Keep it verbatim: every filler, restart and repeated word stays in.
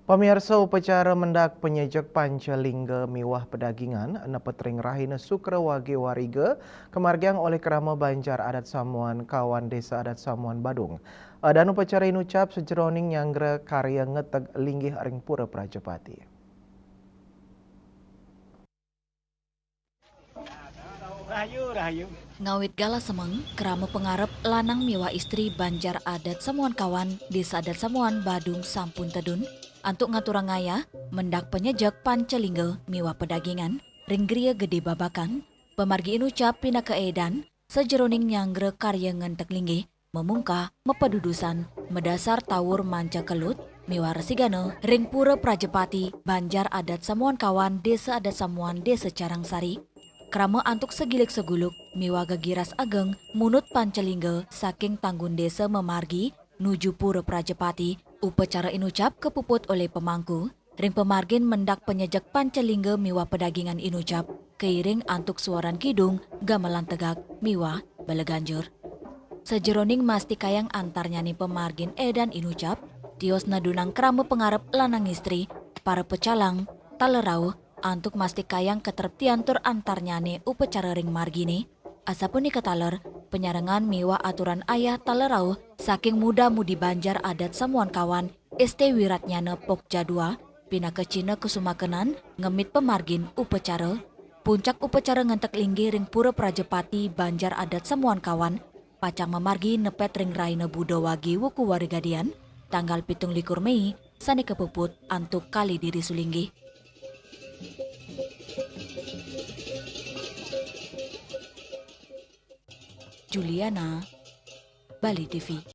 Pamiarsa, upacara mendak panyejek Pancalingga miwah pedagingan nepet ring rahina Sukra Wage Wariga kamargiang olih krama Banjar Adat Samuan Kawan Desa Adat Samuan Badung. Edan upacara inucap sajeroning nyanggra karya ngeteg linggih ring Pura Prajapati. Rahayu, rahayu. Ngawit galah semeng, krama pangarep lanang miwah istri Banjar Adat Samuan Kawan, Desa Adat Samuan Badung sampun tedun antuk ngaturang ayah mendak panyejek Pancalingga miwah pedagingan ring Griya Gede Babakan. Pamargi inucap pinaka edan sajeroning nyanggra karya ngeteg linggih, mamungkah, mapadudusan, madasar tawur manca kelut miwah resigana ring Pura Prajapati, Banjar Adat Samuan Kawan, Desa Adat Samuan, Desa Carangsari. Krama antuk sagilik saguluk miwah gegiras ageng munut Pancalingga saking tanggun desa mamargi nuju Pura Prajapati. Upacara inucap kapuput olih pamangku. Ring pamargin mendak panyejek Pancalingga miwah pedagingan inucap, kairing antuk suaran kidung, gamelan tegak, miwah bala ganjur. Sajeroning mastikayang antarnyané pamargin edan inucap, tios nedunang krama pangarep lanang istri, para pecalang, taler rauh, antuk mastikayang katreptian tur antarnyané upacara ring marginé. Asapunika taler, panyarengan miwah aturan ayah taler rauh saking muda-mudi Banjar Adat Samuan Kawan, S T Wiratnyana Pokja dua, pinaka cihna kasumakenan ngemit pamargin upacara. Puncak upacara ngeteg linggih ring Pura Prajapati Banjar Adat Samuan Kawan, pacang mamargi nepet ring rahina Buda Wage Wuku Warigadian, tanggal pitung likur Mei, sané kapuput antuk kalih diri sulinggih. Juliana, Bali T V.